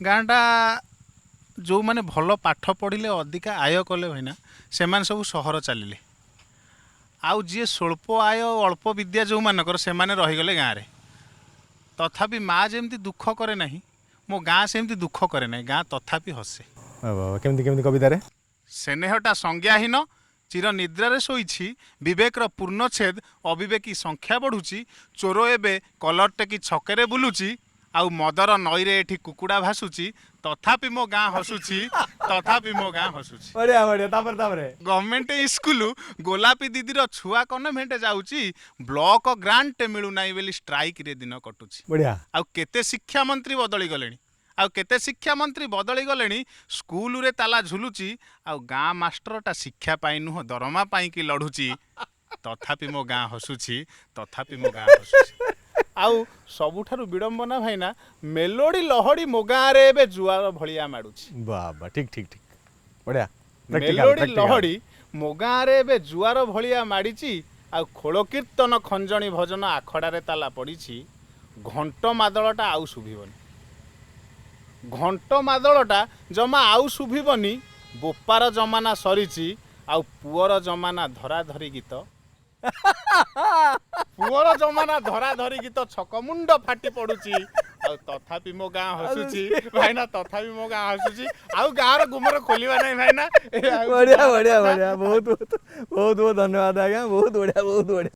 ଗାଁଟା ଯେଉଁମାନେ ଭଲ ପାଠ ପଢ଼ିଲେ, ଅଧିକା ଆୟ କଲେ ଭାଇନା, ସେମାନେ ସବୁ ସହର ଚାଲିଲେ। ଆଉ ଯିଏ ସ୍ୱଳ୍ପ ଆୟ, ଅଳ୍ପ ବିଦ୍ୟା ଯେଉଁମାନଙ୍କର, ସେମାନେ ରହିଗଲେ ଗାଁରେ। ତଥାପି ମା ଯେମିତି ଦୁଃଖ କରେ ନାହିଁ, ମୋ ଗାଁ ସେମିତି ଦୁଃଖ କରେ ନାହିଁ। ଗାଁ ତଥାପି ହସେ। ବାବା, କେମିତି କେମିତି କବିତାରେ? ସ୍ନେହଟା ସଂଜ୍ଞାହୀନ, ଚିର ନିଦ୍ରାରେ ଶୋଇଛି। ବିବେକର ପୂର୍ଣ୍ଣଚ୍ଛେଦ, ଅବିବେକୀ ସଂଖ୍ୟା ବଢ଼ୁଛି। ଚୋର ଏବେ କଲର ଟେକି ଛକରେ ବୁଲୁଛି, ଆଉ ମଦର ନଈରେ ଏଠି କୁକୁଡ଼ା ଭାସୁଛି। ତଥାପି ମୋ ଗାଁ ହସୁଛି, ତଥାପି ମୋ ଗାଁ ହସୁଛି। ବଢିଆ ବଢିଆ। ତାପରେ ତାପରେ? ଗଭର୍ଣ୍ଣମେଣ୍ଟ ସ୍କୁଲ ଗୋଲାପୀ ଦିଦିର ଛୁଆ କନଭେଣ୍ଟ ଯାଉଛି। ବ୍ଲକ ଗ୍ରାଣ୍ଟ ମିଳୁନାହିଁ ବୋଲି ଷ୍ଟ୍ରାଇକରେ ଦିନ କଟୁଛି। ଆଉ କେତେ ଶିକ୍ଷାମନ୍ତ୍ରୀ ବଦଳି ଗଲେଣି, ଆଉ କେତେ ଶିକ୍ଷାମନ୍ତ୍ରୀ ବଦଳି ଗଲେଣି, ସ୍କୁଲରେ ତାଲା ଝୁଲୁଛି। ଆଉ ଗାଁ ମାଷ୍ଟରଟା ଶିକ୍ଷା ପାଇଁ ନୁହଁ, ଦରମା ପାଇଁକି ଲଢୁଛି। ତଥାପି ମୋ ଗାଁ ହସୁଛି, ତଥାପି ମୋ ଗାଁ ହସୁଛି। ଆଉ ସବୁଠାରୁ ବିଡ଼ମ୍ବନା ଭାଇନା, ମେଲୋଡ଼ି ଲହଡ଼ି ମୋ ଗାଁରେ ଏବେ ଜୁଆର ଭଳିଆ ମାଡୁଛି। ବାବା, ଠିକ ଠିକ ଠିକ, ବଢିଆ, practical, melody practical। ଲହଡ଼ି ମୋ ଗାଁରେ ଏବେ ଜୁଆର ଭଳିଆ ମାଡ଼ିଛି। ଆଉ ଖୋଳ କୀର୍ତ୍ତନ, ଖଞ୍ଜଣି, ଭଜନ ଆଖଡ଼ାରେ ତାଲା ପଡ଼ିଛି। ଘଣ୍ଟ ମାଦଳଟା ଆଉ ଶୁଭିବନି, ଘଣ୍ଟ ମାଦଳଟା ଜମା ଆଉ ଶୁଭିବନି। ବୋପାର ଜମାନା ସରିଛି, ଆଉ ପୁଅର ଜମାନା ଧରାଧରି ଗୀତ। ପୁଅର ଜମାନା ଧରାଧରି ଗୀତ, ଛକ ମୁଣ୍ଡ ଫାଟି ପଡୁଛି। ଆଉ ତଥାପି ମୋ ଗାଁ ହସୁଛି ଭାଇନା, ତଥାପି ମୋ ଗାଁ ହସୁଛି। ଆଉ ଗାଁର ଗୁମର ଖୋଲିବା ନାହିଁ ଭାଇନା, ଏ ଆଉ ବଢିଆ ବଢିଆ ବଢିଆ। ବହୁତ ବହୁତ ବହୁତ ବହୁତ ଧନ୍ୟବାଦ ଆଜ୍ଞା। ବହୁତ ବଢିଆ, ବହୁତ ବଢିଆ।